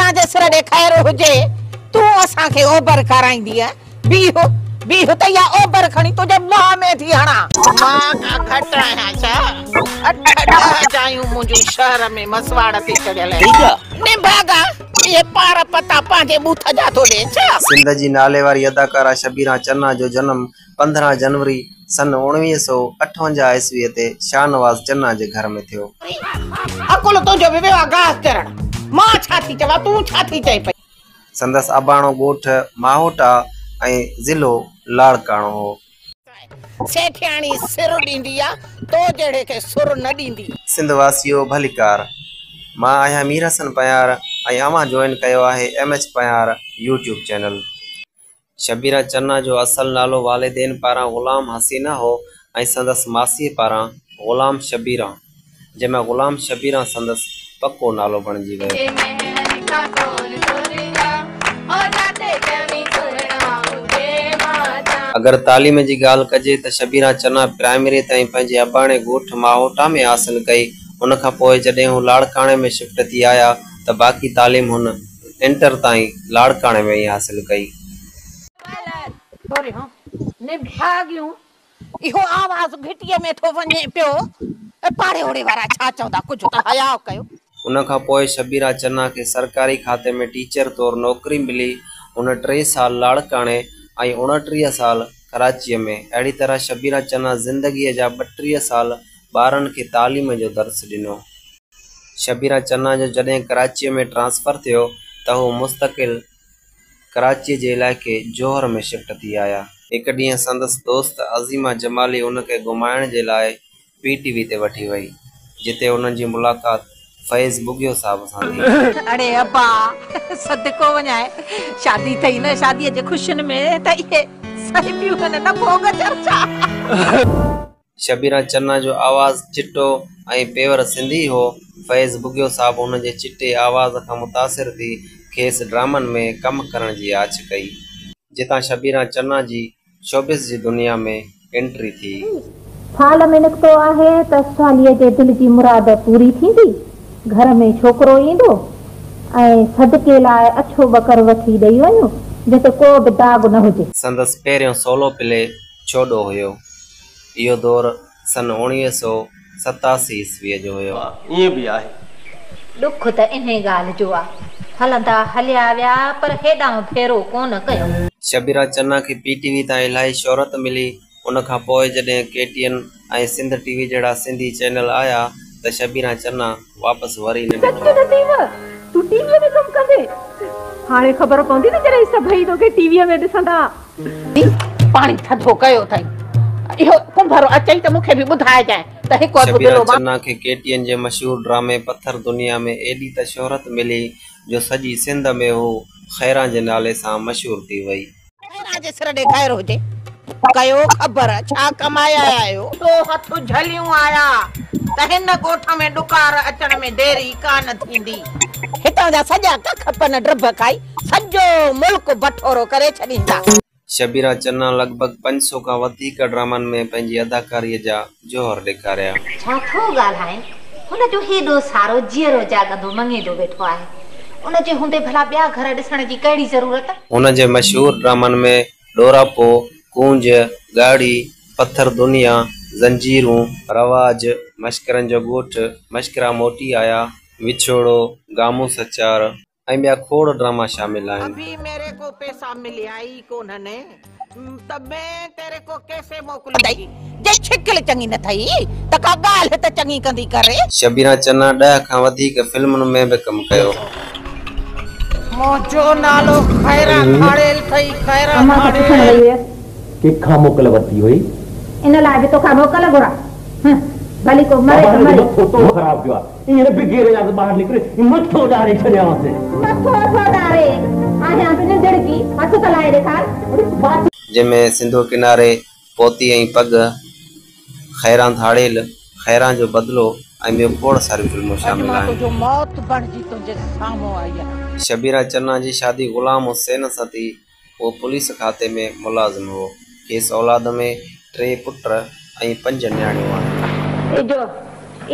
خيران جي سر ڏي خير هجي، تون اسان کي اوبر کارائيندينء؟ بيهه، بيهه ته اها اوبر کڻي تنهنجي منهن ۾ ٿي هڻان. مان ڪا گهٽ آهيان ڇا؟ اٺ ڏهه جايون منهنجون شهر ۾ مسواڙ تي چڙهيل آهن. نڀاڳا، اهي پار پتا پنهنجي ٻوٿ جا ٿو ڏين ڇا؟ سنڌ جي ناليواري اداڪارا شبيران چنا جو جنم 15 جنوري سن 1958 عيسويء تي شاهنواز چنا جي گهر ۾ ٿيو. عقل تنهنجو به ويو آ گاهه چرڻ. مان ڇا ٿي چوان، تون ڇا ٿي چئين پئي؟ سندس اباڻو ڳوٺ ماهوٽا ۽ ضلعو لاڙڪاڻو هو. سيٺياڻي سر ڏيندي آ، تو جهڙي کي سر نه ڏيندي. سنڌ واسيو ڀليڪار. مان آهيان مير حسن پنهيار ۽ اوهان جوائن ڪيو آهي M H Panhiyar YouTube channel. Shabbira Channa جو اصل نالو والدين پاران غلام حسينه هو ۽ سندس ماسيء پاران غلام شبيران، جنهن مان غلام شبيران سندس پڪو نالو بڻجي ويو. اگر تعليم جي ڳالهه ڪجي ته شبيران چنا پرائمري تائين پنهنجي اباڻي ڳوٺ ماهوٽا ۾ حاصل ڪئي، ان کان پوء جڏهن هو لاڙڪاڻي ۾ شفٽ ٿي آيا ته باقي تعليم هن انٽر تائين لاڙڪاڻي ۾ ئي حاصل ڪئي. نڀاڳيون، اهو آواز گهٽيء ۾ ٿو وڃي پيو، پاڙي اوڙي وارا ڇا چوندا، ڪجهه ته حياء ڪيو. ان کان پوء شبيرا چنا کي سرڪاري کاتي ۾ ٽيچر طور نوڪري ملي. هن ٽي سال لاڙڪاڻي ۽ 29 سال ڪراچيء ۾. اهڙي طرح شبيرا چنا زندگيء جا 32 سال ٻارن کي تعليم جو درس ڏنو. شبيرا چنا جو جڏهن ڪراچيء ۾ ٽرانسفر ٿيو ته هو مستقل ڪراچيء جي علائقي جوهر ۾ شفٽ ٿي آيا. هڪ ڏينهن سندس دوست عظيمه جمالي هن کي گهمائڻ جي لاء پي ٽي وي تي وٺي وئي، جتي انهن جي ملاقات فيض ٻگهيو صاحب سان ٿي. اڙي ابا صدقو وڃانء، شادي ٿئي نه، شاديء جي خوشين ۾ ته اهي صاحبيون هن نه ڀوڳ چرچا. شبيران چنا جو آواز چٽو ۽ پيور سنڌي هو. فيض ٻگهيو صاحب هن جي چٽي آواز کان متاثر ٿي کيس ڊرامن ۾ ڪم ڪرڻ جي آڇ ڪئي. جتان شبيران چنا جي شوبز جي دنيا ۾ انٽري ٿي. فال ۾ نڪتو آهي ته سواليء جي دل جي مراد پوري ٿيندي، گهر ۾ ڇوڪرو ايندو ۽ صدقي لاء اڇو ٻڪر وٺي ڏئي وڃو، جنهن تي ڪو به داغ نه هجي. سندس پهريون سولو پلي ڇوڏو هيو. اهو دور سن 1987 عيسويء جو هيو. ائين به آهي. ڏک ته انهي ڳالهه جو آ. هلندا هليا ويا پر هيڏانهن ڦيرو ڪونه ڪيو. شبيرا چنا کي پي ٽي وي تان الاهي شهرت ملي. ان کان پوء جڏهن K T N ۽ Sindh T V جهڙا سنڌي چينل آيا ته شبيرا چنا واپس وري نه سچ ڏٺو. نسيم، تون ٽي ويء ۾ ڪم ڪندين؟ هاڻي خبر پوندي نه جڏهن سڀئي توکي ٽي ويء ۾ ڏسندا. پاڻي ٿڌو ڪيو اٿئي. اهو ڪنڀر اچئي ته مون کي به ٻڌائجانء ته هڪ اڌ شبيرا دلو مان. چنا کي ڪي ٽي اين جي مشهور ڊرامي پٿر دنيا ۾ ايڏي ته شهرت ملي جو سڄي سنڌ ۾ هو خيران جي نالي سان مشهور ٿي وئي. خيران جي سر ڏي خير هجي. ڪيو خبر ڇا ڪمائي آيا آهيو. تو هٿ جهليون آيا ته هن ڳوٺ ۾ ڏڪار اچڻ ۾ دير ئي ڪانه ٿيندي. هتان جا سڄا ڪک پن ڊڀ کائي سڄو ملڪ بٺورو ڪري ڇڏيندا. شبيرا چنا لڳ ڀڳ 500 کان وڌيڪ ڊرامن ۾ پنهنجي اداڪاريء جا جوهر ڏيکاريا. ڇا ٿو ڳالهائين؟ هن جو هيڏو سارو جيئرو جاڳندو مڱيندو ويٺو آهي. ان جي هوندي ڀلا ٻيا گهر ڏسڻ جي ڪهڙي ضرورت؟ هن جي مشهور ڊرامن ۾ ڏوراپو، ڪونج، ڳاڙهي، پٿر دنيا، زنجيرون، رواج، مشڪرن جو ڳوٺ، مشڪرا موٽي آيا، وڇوڙو، گامون سچار ۽ ٻيا کوڙ ڊراما شامل آهن. اڀي ميري ڪو پيسا مليا ئي ڪونهن ته مين تيري ڪو ڪيسي موڪلوندي. جي شڪل چڱي نه ٿئي ته ڪا ڳالهه ته چڱي ڪندي ڪر. شبيرا چنا 10 کان وڌيڪ فلمن ۾ به ڪم ڪيو. منهنجو نالو خيران ڌاڙيل ٿئي خيران امان کان پڇڻ ڌاڙيل. وئي هيس. ڪنهن کان موڪل ورتي هئي؟ ان لاء به توکان موڪل گهران؟ هه، ڀلي ڪو مري ته بابا مري. مٿو تو خراب ڪيو آهي. ائين نه بگير اجازت ٻاهر نڪري مٿو ڏاري ڇڏيانس. مٿو ٿو ڏاري؟ آهيان به ننڍڙڪي، هٿ ته لائي ڏيکار. جنهن ۾ سنڌوء ڪناري پوتي ۽ پڳ، خيران ڌاڙيل، خيران جو بدلو ۽ ٻيون کوڙ ساريون فلمون اڄ شامل مان آهن. تنهنجو موت بڻجي تنهنجي سامهون آئي آهيان. شبيرا چنا جي شادي غلام حسين سان ٿي. هو پوليس کاتي ۾ ملازم هو. کيس اولاد ۾ ٽي پٽ ۽ پنج نياڻيون آهن. اجهو،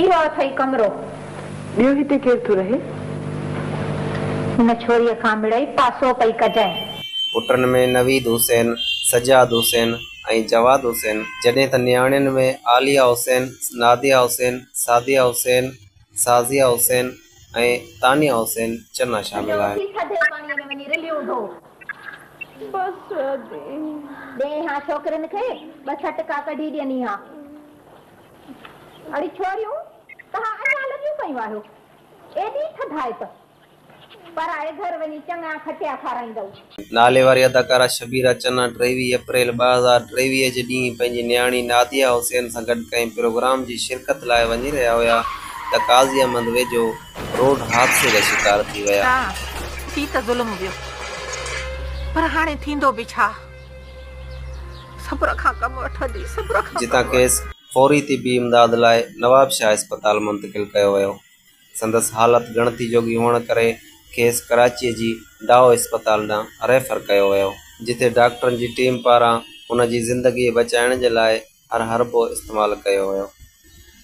اهو اٿئي ڪمرو. ٻيو هتي ڪير ٿو رهي؟ هن ڇوريء کان مڙئي پاسو پئي ڪجانء. پٽن ۾ نويد حسين، سجاد حسين ۽ جواد حسين، جڏهن ته نياڻين ۾ عاليه حسين، ناديه حسين، سعديه حسين، سازيه حسين ۽ تانيه حسين چنا شامل آهن. اٿي ٿڌي پاڻيء ۾ وڃي رليون ڌو. بس ادي. ڏئين ها ڇوڪرين کي ٻه ڇهه ٽڪا ڪڍي ڏيني ها. اڙي ڇوريون توهان اڃا لڳيون پيون آهيو. ايڏي ٿڌائپ. پر آء گهر وڃي چڱا کٽيا کارائيندؤ. ناليواري اداڪارا شبيرا چنا 23 اپريل 2023 جي ڏينهن پنهنجي نياڻي ناديه حسين سان گڏ ڪنهن پروگرام جي شرڪت لاء وڃي رهيا هيا ته قاضي احمد ويجهو روڊ حادثي جا شڪار ٿي ويا. ها ٿي ته ظلم ويو پر هاڻي ٿيندو به ڇا؟ صبر کان ڪم وٺ ادي صبر کان ڪم جتان وٺ. کيس فوري طبي امداد لاء نوابشاهه اسپتال منتقل ڪيو ويو. سندس حالت ڳڻتي جوڳي هئڻ ڪري کيس ڪراچيء جي ڊائو اسپتال ڏانهن ريفر ڪيو ويو، جتي ڊاڪٽرن جي ٽيم پاران هن جي زندگي بچائڻ جي لاء هر حربو استعمال ڪيو ويو،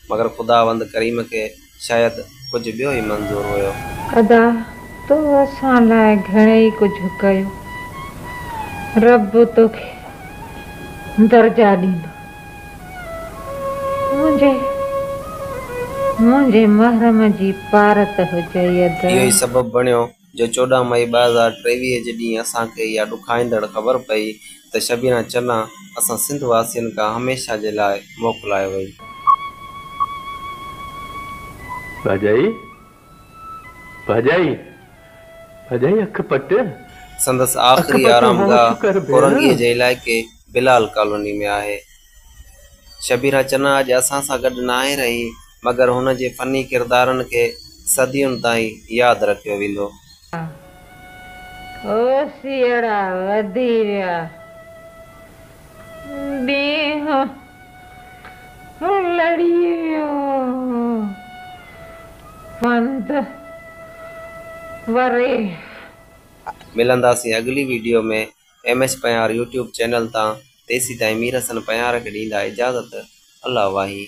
مگر خداوند ڪريم کي شايد ڪجهه ٻيو ئي منظور هيو. ادا تو اسان لاء گهڻئي ڪجهه ڪيو، رب توکي درجا ڏيندو. منهنجي منهنجي محرم جي پارت هجئي ادا. اهو ئي سبب بڻيو جو 14 مئي 2023 جي ڏينهن اسان کي اها ڏکائيندڙ خبر پئي ته شبينا چنا اسان سنڌ واسين کان هميشه جي لاء موڪلائي وئي. ڀاڄائي! ڀاڄائي! ڀاڄائي اک پٽ! سندس اک آخري پٽ آرامگاهه هوش ڪر ڀيڻ! ڪورنگيء جي علائقي بلال ڪالوني ۾ آهي. شبيرا چنا اڄ اسان سان گڏ ناهي رهي مگر هن جي فني ڪردارن کي صدين تائين ياد رکيو ويندو. اوسيئڙا وڌي ويا، ڏينهن لڙي ويو، پنڌ وري. ملنداسين اڳلي video ۾ M H Panyar YouTube channel تان تيسيتائين مير حسن پنهيار کي ڏيندا اجازت الله واهي.